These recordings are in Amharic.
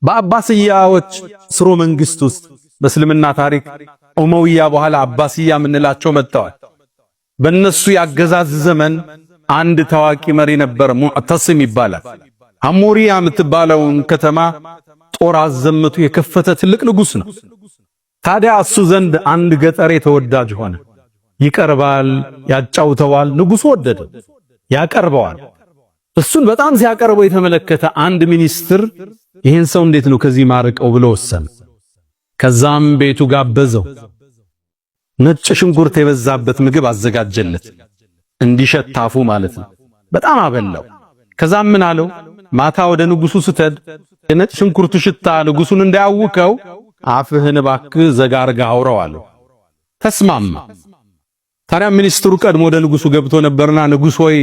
በአባስያዎች ስርወ መንግስት ውስጥ በእስልምና ታሪክ ኡመውያ በኋላ አባስያ የምንላቸው መጥተዋል። በእነሱ ያገዛዝ ዘመን አንድ ታዋቂ መሪ ነበር፣ ሙዕተሲም ይባላል። አሞሪያ የምትባለውን ከተማ ጦር አዘምቶ የከፈተ ትልቅ ንጉስ ነው። ታዲያ እሱ ዘንድ አንድ ገጠሬ ተወዳጅ ሆነ። ይቀርባል፣ ያጫውተዋል። ንጉሱ ወደደ፣ ያቀርበዋል። እሱን በጣም ሲያቀርበው የተመለከተ አንድ ሚኒስትር ይህን ሰው እንዴት ነው ከዚህ ማርቀው ብሎ ወሰነ። ከዛም ቤቱ ጋበዘው። ነጭ ሽንኩርት የበዛበት ምግብ አዘጋጀለት፣ እንዲሸታፉ ማለት ነው። በጣም አበላው። ከዛም ምን አለው? ማታ ወደ ንጉሱ ስትሄድ የነጭ ሽንኩርቱ ሽታ ንጉሱን እንዳያውከው አፍህን እባክህ ዘጋ አርገህ አውራው አለው። ተስማማ። ታዲያ ሚኒስትሩ ቀድሞ ወደ ንጉሱ ገብቶ ነበርና ንጉስ ሆይ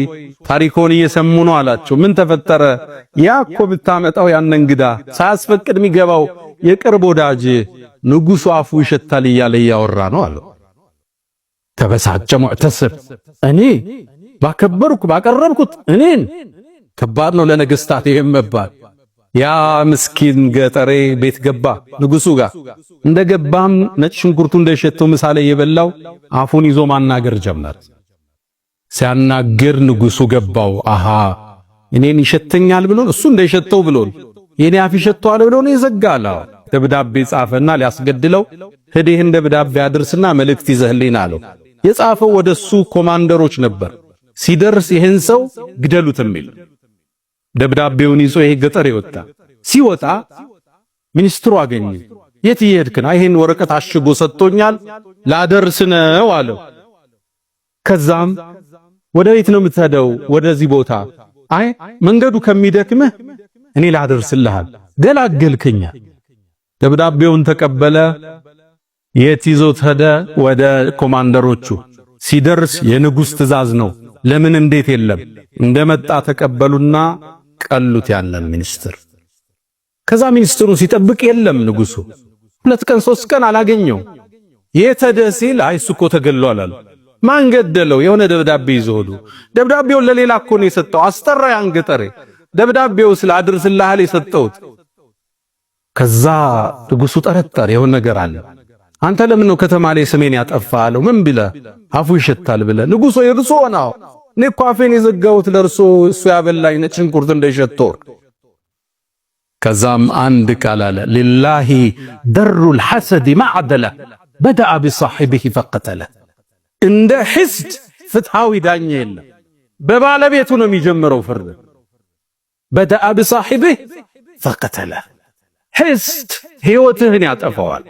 ታሪኮን እየሰሙ ነው አላቸው። ምን ተፈጠረ? ያ እኮ ብታመጣው ያን እንግዳ ሳያስፈቅድ የሚገባው የቅርብ ወዳጅ ንጉሱ አፉ ይሸታል እያለ እያወራ ነው አለው። ተበሳጨ ሙዕተስብ። እኔ ባከበርኩ ባቀረብኩት እኔን ከባድ ነው ለነገስታት ይሄም መባል። ያ ምስኪን ገጠሬ ቤት ገባ ንጉሱ ጋር። እንደገባም ነጭ ሽንኩርቱ እንደሸተው ምሳሌ የበላው አፉን ይዞ ማናገር ጀመር። ሲያናግር ንጉሱ ገባው። አሃ እኔን ይሸተኛል ብሎ እሱ እንደሸተው ብሎ የኔ አፍ ይሸተዋል ብሎ ነው ይዘጋል። ደብዳቤ ጻፈና ሊያስገድለው ሂድ ይህን ደብዳቤ አድርስና መልእክት ይዘህልኝ አለው። የጻፈው ወደሱ ኮማንደሮች ነበር። ሲደርስ ይህን ሰው ግደሉት የሚል ደብዳቤውን ይዞ ይሄ ገጠር ይወጣ። ሲወጣ ሚኒስትሩ አገኘ። የት እየሄድክ ነው? ይሄን ወረቀት አሽጎ ሰጥቶኛል ላደርስ ነው አለው። ከዛም ወደ ቤት ነው የምትሄደው? ወደዚህ ቦታ። አይ መንገዱ ከሚደክምህ እኔ ላደርስልሃል፣ ገላገልከኛ። ደብዳቤውን ተቀበለ። የት ይዞት ሄደ? ወደ ኮማንደሮቹ። ሲደርስ የንጉሥ ትእዛዝ ነው፣ ለምን እንዴት የለም። እንደመጣ ተቀበሉና ቀሉት ያለን ሚኒስትር። ከዛ ሚኒስትሩን ሲጠብቅ የለም ንጉሱ። 2 ቀን 3 ቀን አላገኘው። የት ሄደ ሲል አይ እሱ እኮ ተገሏል አሉ። ማን ገደለው? የሆነ ደብዳቤ ይዞ ሄዱ። ደብዳቤውን ለሌላ እኮ ነው የሰጠው። አስጠራ ያን ገጠሬ። ደብዳቤው ስለ አድርስልሃል የሰጠውት። ከዛ ንጉሱ ጠረጠረ፣ የሆነ ነገር አለ። አንተ ለምን ነው ከተማ ላይ ስሜን ያጠፋ አለው። ምን ብለህ? አፉ ይሸታል ብለህ። ንጉሱ የርሶ ነው፣ እኔ እኮ አፌን የዘጋሁት ለርሶ እሱ ያበላኝ ነጭ ሽንኩርት እንዳይሸተው። ከዛም አንድ ቃል አለ፣ لله در الحسد ما أعدله بدأ بصاحبه فقتله። እንደ حسد ፍትሃዊ ዳኛ የለም። በባለቤቱ ነው የሚጀምረው ፍርድ። بدأ بصاحبه فقتله። حسد ህይወትህን ያጠፋዋል።